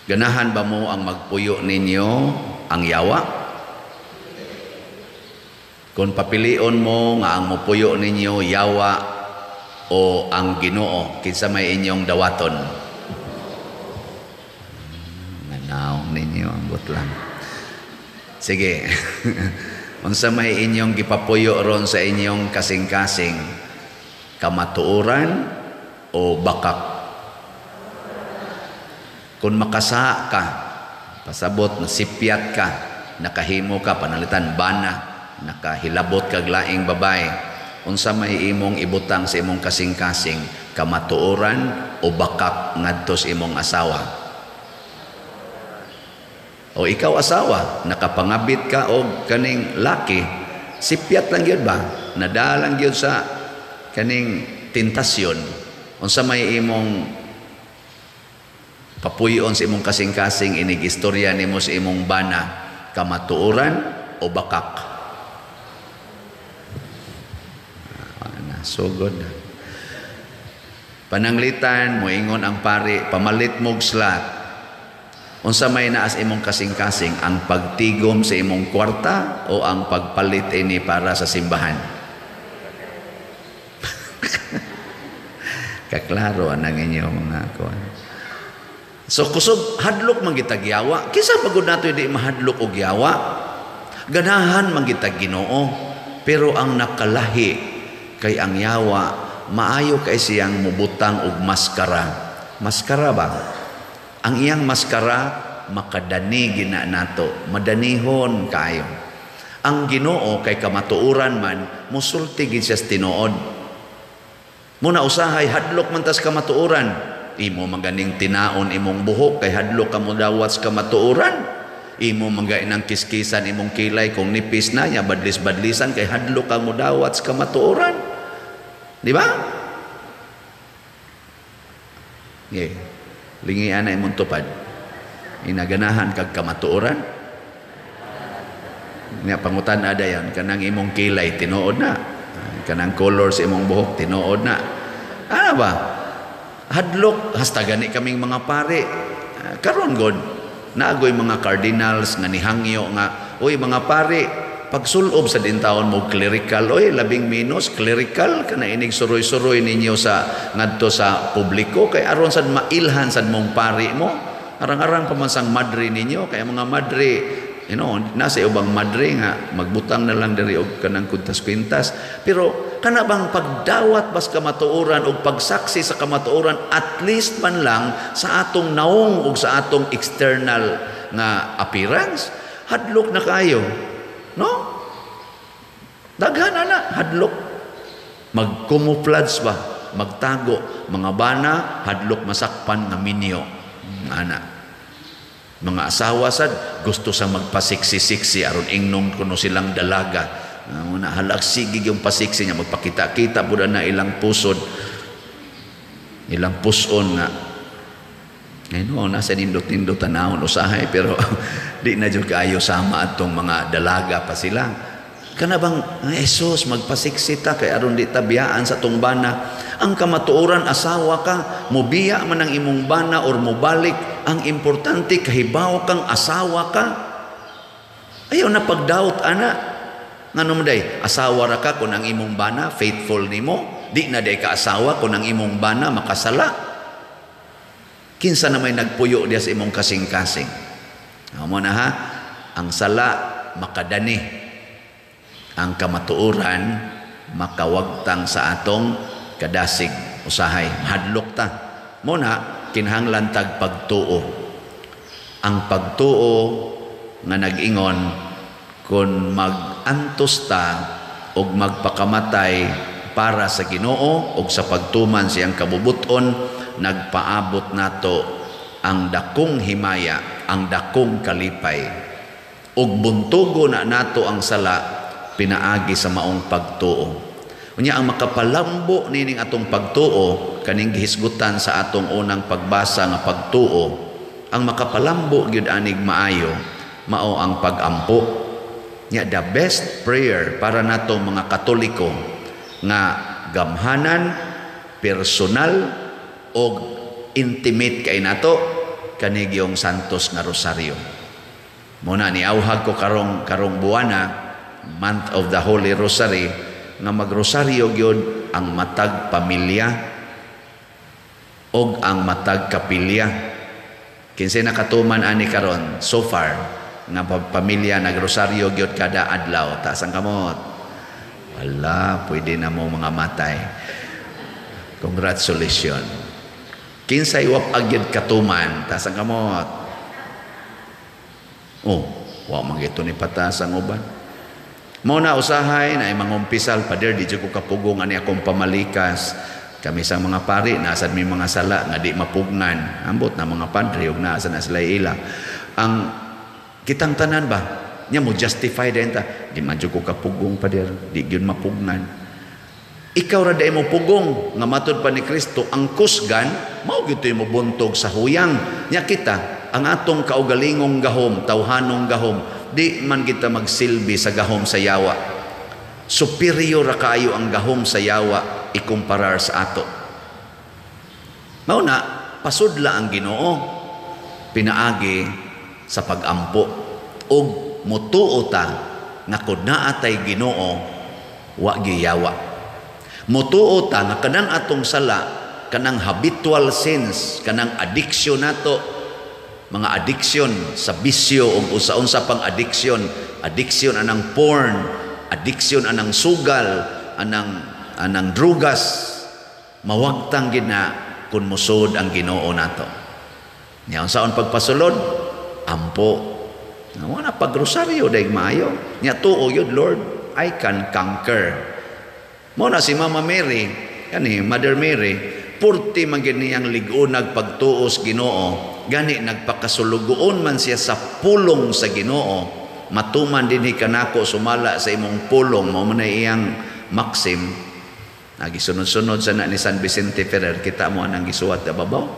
Ganahan ba mo ang magpuyo ninyo ang yawa? Kung papilion mo nga ang mupuyo ninyo yawa o ang Ginoo, kinsa may inyong dawaton? Nanaong ninyo ang lang. Sige. Unsa may inyong gipapuyo ron sa inyong kasing-kasing? Kamatuoran o bakak? Kung makasa ka, pasabot na sipyat ka, nakahimo ka, panalitan bana, nakahilabot kag laing babae, unsa may imong ibutang sa imong kasing-kasing, kamatuoran o bakak ngadto sa imong asawa? O ikaw asawa, nakapangabit ka og kaning laki, sipyat lang gyud ba? Nadalang gyud sa kaning tentasyon. Unsa may imong papuyon sa imong kasing-kasing inig istorya nimo sa imong bana, kamatuoran o bakak? Sugod. Pananglitan moingon ang pari, pamalit mog slat. Unsa may naas imong kasing-kasing, ang pagtigom sa imong kwarta o ang pagpalit ini para sa simbahan? Kaklaro anang inyo mga kuan. So kusog hadlok man gitag yawa, kinsa pagud nato di mahadlok og yawa? Ganahan man gitag Ginoo, pero ang nakalahi kay ang yawa maayo kay siyang mubutang og maskara. Maskara ba? Ang iyang maskara makadani gina nato, madanihon kayo. Ang Ginoo kay kamatuoran man, musulti gid siya sa tinuod. Muna usahay hadlok man tas kamatuoran. Imo maganing tinaon imong buhok kay hadlok ka modawat sa kamatuoran. Imo magainang kiskisan imong kilay kung nipis na nya badlis-badlisan kay hadlok ka modawat sa kamatuoran. Di ba? Yeah. Lingian na imong tupad. Inaganahan kag kamatuoran. Nya pangutan ada yan kanang imong kilay tinuod na. Kanang color sa imong buhok tinuod na. Ano ba? Hadlok hasta gani kaming mga pare. Karon god naagoy mga cardinals nga nihangyo nga uy mga pare pagsulob sa dintaon mo clerical, oy labing minus clerical kana inig suroy-suroy ninyo sa ngadto sa publiko kay aron sad mailhan sad mong pari mo, arang-arang pa man sang madre ninyo kay mga madre, you know, nasa ubang madre nga magbutang na lang diri og kanang kwintas-kwintas, pero kana bang pagdawat bas kamatuoran og pagsaksi sa kamatuoran at least man lang sa atong naong og sa atong external nga appearance, hadlok na kayo. No? Daghan na hadlok. Mag-camouflage ba? Magtago. Mga bana, hadlok masakpan nga minyo. Ana. Mga asawa sad, gusto sa magpasiksi-siksi aron ingnon kuno silang dalaga. Muna halak sige yung pasiksi niya, magpakita-kita pud na ilang pusod. Ilang puson nga. Ay no, nasa nindot-nindot tanawon usahay pero di na jud kaayo sama atong mga dalaga pa sila. Kana bang Jesus magpasiksi ta kay aron di ta biyaan sa atong bana. Ang kamatuoran asawa ka, mobiya man ang imong bana or mobalik, ang importante kahibaw kang asawa ka. Ayaw na pagdaot ana. Ngano man day, asawa ra ka kun ang imong bana faithful nimo, di na day ka asawa kun ang imong bana makasala. Kinsa na may nagpuyo diya sa imong kasing-kasing. Amo na ha, ang sala makadani, ang kamatuoran makawagtang sa atong kadasig usahay, hadlok ta. Muna kinahanglan tag pagtuo. Ang pagtuo nga nag-ingon kun mag-antos ta og magpakamatay para sa Ginoo og sa pagtuman siyang kabubuton, nagpaabot nato ang dakong himaya, ang dakong kalipay. Og buntugo na nato ang sala pinaagi sa maong pagtuo. Unya ang makapalambo nining atong pagtuo kaning gihisgutan sa atong unang pagbasa nga pagtuo, ang makapalambo gyud anig maayo mao ang pagampo. Nya the best prayer para nato mga Katoliko nga gamhanan, personal og intimate kay nato Kanigyong Santos nga Rosaryo. Muna ni auhag ko karong karong buwana, month of the Holy Rosary, nga magrosaryo gyud ang matag pamilya og ang matag kapilya. Kinsay nakatuman ani karon so far nga pamilya nagrosaryo gyud kada adlaw? Taas ang kamot. Wala, pwede na mo mga matay. Congratulations. Kinsay wa pa gyud katuman? Taas ang kamot. Oh, wa man gito ni pataas ang uban. Mao na usahay na ay mangumpisal, "Pader, di jud ko kapugong ani akong pamalikas." Kami sa mga pari, nasad mi mga sala nga di mapugnan. Ambot na mga padre ug naa na sila ila. Ang kitang tanan ba? Nya mo justify din ta. "Di man jud ko kapugong, pader, di gyud mapugnan." Ikaw ra day mo pugong nga matud pa ni Kristo ang kusgan mao gyud mo buntog sa huyang. Nya kita ang atong kaugalingong gahom, tawhanong gahom, di man kita magsilbi sa gahom sa yawa. Superior ra kaayo ang gahom sa yawa ikumparar sa ato. Mao na pasudla ang Ginoo pinaagi sa pagampo ug mutuo ta nga kun naa tay Ginoo, wa giyawa. Mutuo ta nga kanang atong sala, kanang habitual sins, kanang addiction nato, mga addiction sa bisyo o usa-unsa pang addiction, addiction anang porn, addiction anang sugal, anang anang drugas, mawagtang gid na kung musod ang Ginoo nato. Nya unsaon pagpasulod? Ampo. Wala pagrosaryo dayg maayo. Nya tuo yun, "Lord, I can conquer." Mao na si Mama Mary, kani Mother Mary, purti man gid niyang lig-unag pagtuos Ginoo, gani nagpakasulugoon man siya sa pulong sa Ginoo. "Matuman dinhi kanako sumala sa imong pulong," mao man iyang maxim. Nagisunod-sunod sa na ni San Vicente Ferrer, kita mo anang gisuwat babaw.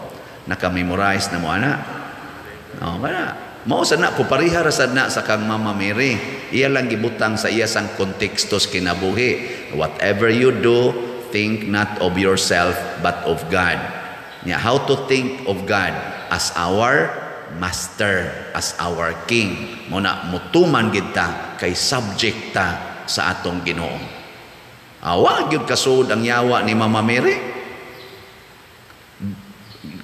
Naka-memorize na mo ana. Oh, kana. Mao sa na pupariha ra sad na sa kang Mama Mary. Iya lang gibutang sa iya sang konteksto sa kinabuhi. Whatever you do, think not of yourself but of God. Nya how to think of God? As our master, as our king. Mao na mutuman gid ta kay subject ta sa atong Ginoo. Awa gyud kasud ang yawa ni Mama Mary.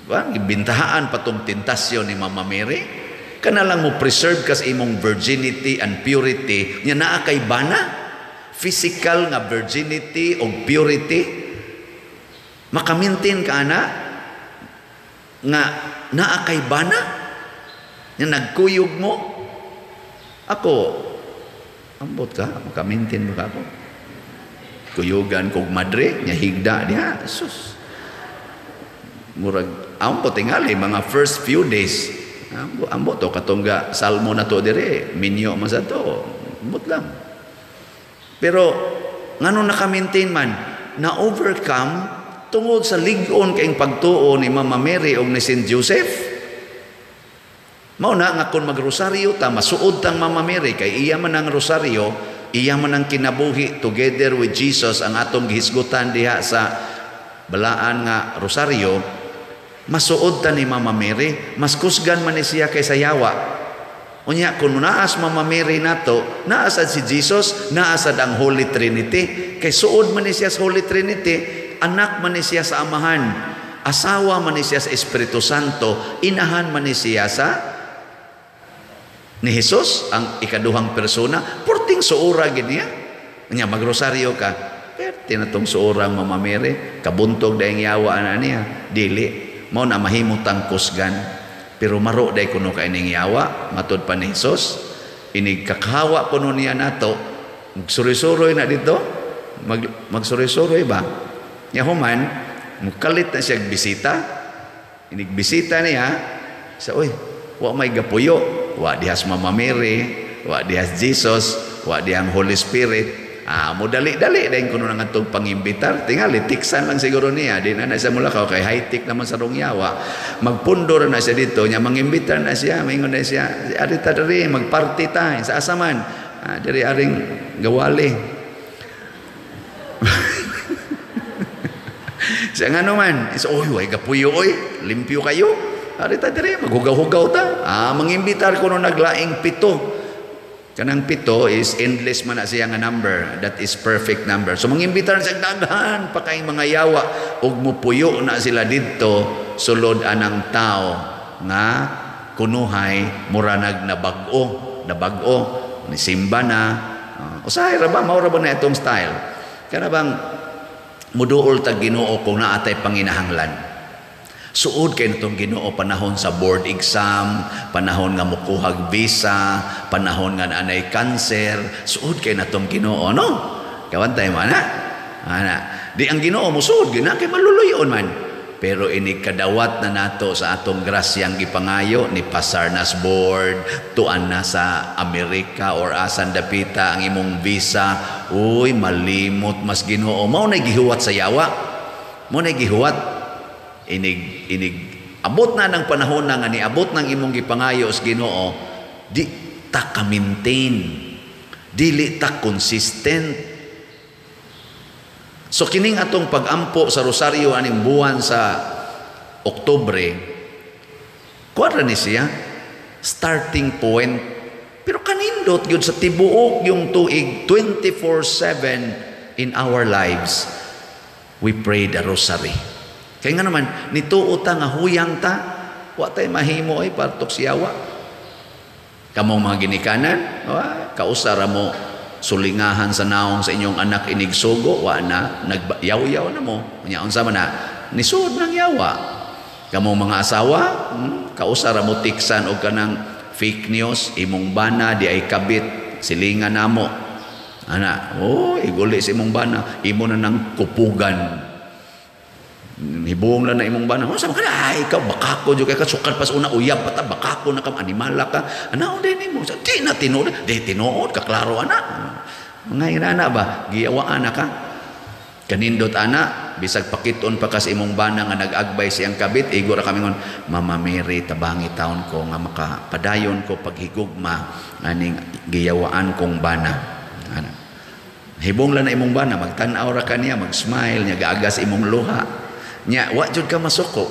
Ba, bintahaan patong tentasyon ni Mama Mary. Kana lang mo preserve ka sa imong virginity and purity nya naa kay bana, physical nga virginity o purity, makamintin ka ana nga naa kay bana nya nagkuyog mo. Ako, ambot ka makamintin mo ka ako kuyugan kog madre nya higda diha. Sus, murag ambot tingali mga first few days. Ambo, ambo to katungga salmo na to dire, minyo man sa to. Ambot lang. Pero ngano naka-maintain man, na overcome tungod sa lig-on kayong pagtuo ni Mama Mary og ni Saint Joseph. Mao na nga kung magrosaryo ta, masuod tang Mama Mary kay iya man ang rosaryo, iya man ang kinabuhi together with Jesus ang atong gihisgutan diha sa balaan nga rosaryo. Masuod ta ni Mama Mary, mas kusgan man ni siya kaysa yawa. Unya kung naas Mama Mary nato, naasad si Jesus, naasad ang Holy Trinity. Kay suod man ni siya sa Holy Trinity, anak man ni siya sa Amahan, asawa man ni siya sa Espiritu Santo, inahan man ni siya sa ni Jesus, ang ikaduhang persona, purting suura gid niya. Nya magrosaryo ka, perte na tong suurang Mama Mary, kabuntog dayang yawa ana niya, dili. Mao na mahimo tang kusgan. Pero maro day kuno kay ning yawa, matud pa ni Jesus, inig kakawa kuno niya nato, magsuroy-suroy na dito, magsuroy-suroy ba? Nya human, mukalit na siya bisita. Inig bisita niya, sa oy, wa may gapuyo, wa dihas Mama Mary, wa dihas Jesus, wa dihang Holy Spirit. Ah, mo dali-dali dahil kuno nang atong pangimbitar. Tingali tiksan lang siguro niya, di na na siya mulakaw kay high-tech naman sa rong yawa. Magpundo na siya dito, nya mangimbitar na siya, maingon na siya, "Ari ta diri, magparty ta sa asaman." "Ah, diri aring gawali." Siya nga naman, is, "Oy, way gapuyo oy, limpyo kayo." Ari ta diri, maghugaw-hugaw ta. Ah, mangimbitar kuno naglaing pito. Kanang 7 is endless man na siya nga number. That is perfect number. So mangimbitar siya daghan pa kay mga yawa ug mupuyo na sila didto sulod anang tao nga kunuhay mura nag nabag-o, nabag-o ni simba na. Usahay ra ba, mao ra ba na itong style? Kana bang muduol tag Ginoo kung naatay panginahanglan. Suod kay natong Ginoo panahon sa board exam, panahon nga mukuhag visa, panahon nga naanay cancer, suod kay natong Ginoo, no? Kawantay mo ana. Ana. Di ang Ginoo musuod gina kay maluluyon man. Pero ini kadawat na nato sa atong grasyang gipangayo ni pasar nas board, tuan na sa Amerika or asan dapita ang imong visa, uy, malimot mas Ginoo. Mao na gihuwat sa yawa. Mao na gihuwat. Inig inig abot na ng panahon na nga niabot ng imong gipangayo sa Ginoo, di ta ka maintain, dili ta consistent. So kining atong pagampo sa rosaryo aning buwan sa Oktubre, kuwara ni siya starting point, pero kanindot gyud sa tibuok yung tuig, 24/7 in our lives we pray the rosary. Kaya nga naman, nituo ta nga huyang ta, wa tay mahimo ay partok siyawa. Kamong mga ginikanan, wa, kausara mo sulingahan sa naong sa inyong anak inigsugo, wa na, nagyaw-yaw na mo. Nya unsa man na, nisuod ng yawa. Kamong mga asawa, kausara mo tiksan og kanang fake news, imong bana di ay kabit, silingan namo. Ana, oh, iguli sa imong bana, imo na nang kupugan. Hibuong lang na imong bana. Oh, sama ka na, ay, ikaw, bakako, kay ka, sukad pas una, uyab pa ta, bakako na ka, animala ka. Ana, din nimo. Di na tinuod, di tinuod, kaklaro, ana. Mga inana ba, giyawaan na ka. Kanindot, ana, bisag pakiton pa kas imong bana nga nag-agbay siyang kabit, igo ra kami ngon, Mama Mary, tabangi taon ko, nga makapadayon ko paghigugma, aning giyawaan kong bana. Ana. Hibong lang na imong bana, magtan-aw ra ka niya, mag-smile, niya gaagas imong luha. Nya, wa jud ka masuko.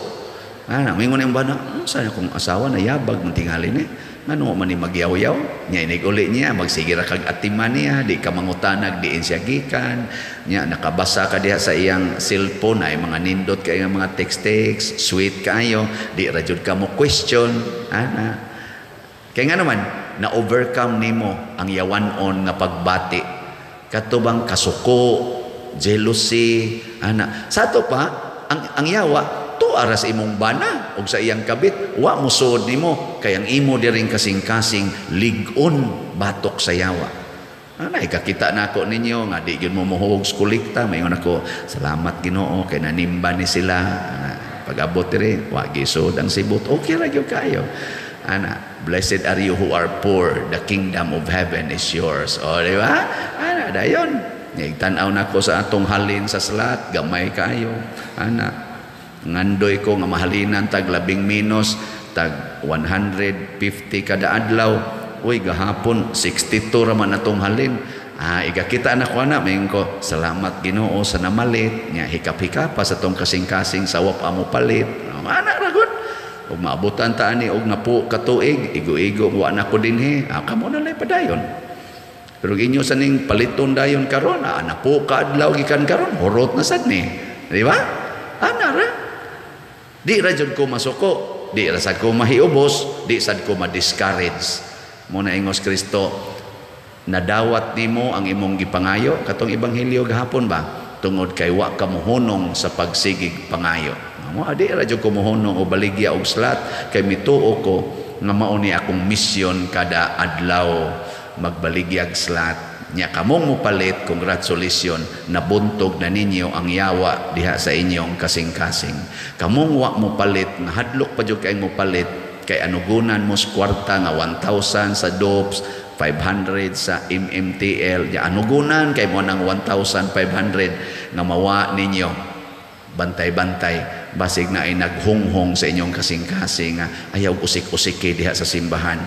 Ana, mingon imong bana, sa akong asawa na yabag man tingali ni. Ngano man ni magyaw-yaw? Nya inig uli niya, magsige ra kag atiman niya, di ka mangutanag diin siya gikan. Nya nakabasa ka diha sa iyang cellphone ay mga nindot kay mga text-text, sweet kaayo, di ra jud ka mo question. Ana. Kay nga naman, na-overcome nimo ang yawan-on nga pagbati. Kato bang kasuko, jealousy, ana. Sa ato pa, ang yawa tuara sa imong bana og sa iyang kabit, wa mosuod nimo kay ang imo diring kasing-kasing lig-on batok sa yawa. Ana, ikakita nako ninyo nga di gyud mo mohuog sa kolekta, mayon ako salamat Ginoo kay nanimba ni sila. Ana, pag-abot diri wa gisod ang sibot, okay ra gyud kayo. Ana, blessed are you who are poor, the kingdom of heaven is yours. O, di ba? Ana, dayon. Tan-aw nako sa atong halin sa slat, gamay kayo. Ana, ngandoy ko nga mahalinan tag labing minus tag 150 kada adlaw. Uy, gahapon 62 ra man atong halin. Ah, igakita na ko ana, mayon ko, salamat Ginoo sa namalit. Nya hikap-hikap pa sa atong kasing-kasing sa wap amo palit. Ana ra gud. Ug maabutan ta ani og napo ka tuig, igo-igo wa na ko dinhi. Ah, kamo na lay padayon. Pero inyo sa ning paliton dayon karon, ah, napo ka adlaw gikan karon, hurot na sad ni. Di ba? Ana ra. Di ra jud ko masuko, di ra sad ko mahiubos, di sad ko ma-discourage. Mo na ingos Kristo, nadawat nimo ang imong gipangayo katong ebanghelyo gahapon ba? Tungod kay wa ka mohunong sa pagsigig pangayo. Mo di ra jud ko mohunong o baligya og slat kay mituo ko nga mao ni akong misyon kada adlaw magbaligyag slat. Nya kamong mopalit, congratulations, nabuntog na ninyo ang yawa diha sa inyong kasing-kasing. Kamong wa mopalit, nahadlok pa jud kay mopalit kay anugunan mo sa kwarta nga 1,000 sa DOPS, 500 sa MMTL, nya anugunan kay mo nang 1,500 nga mawa ninyo. Bantay-bantay, basig na ay naghunghong sa inyong kasing-kasing nga ayaw usik-usiki diha sa simbahan.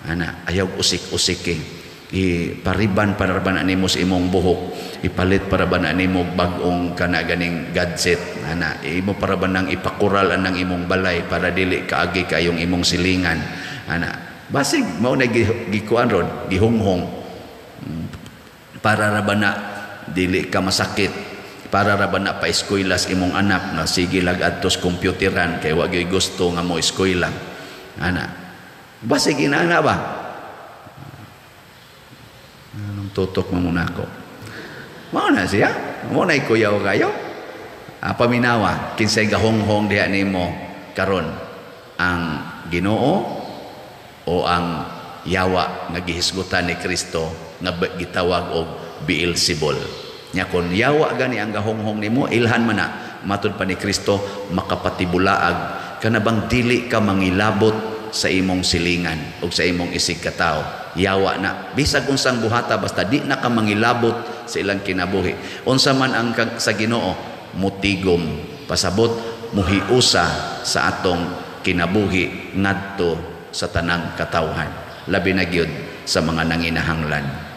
Ana, ayaw usik-usiki. Ipariban panarban animo sa imong buhok. Ipalit para ba na nimo bag-ong kana ganing gadget ana, imo para ba nang ipakural anang imong balay para dili kaagi kayong imong silingan ana. Basig mao na gikuan ron, gihunghong para ra ba na dili ka masakit, para ra ba na paeskuylas imong anak nga sige lag adtos computeran kay wa gyud gusto nga mo eskwela ana. Basig inana ba? Anong tutok mo muna ako? Mao na siya. Mao na kuyaw kayo. Ah, paminawa, kinsay gahonghong diha nimo karon, ang Ginoo o ang yawa nga gihisgutan ni Kristo nga gitawag og Beelzebul? Nya kon yawa gani ang gahonghong nimo, ilhan man na. Matud pa ni Kristo, makapatibulaag kana bang dili ka mangilabot sa imong silingan o sa imong isig katawo. Yawa na. Bisag unsang buhata, basta di na ka mangilabot sa ilang kinabuhi. Unsa man ang sa Ginoo, mutigom, pasabot muhiusa sa atong kinabuhi ngadto sa tanang katawhan, labi na gyud sa mga nanginahanglan.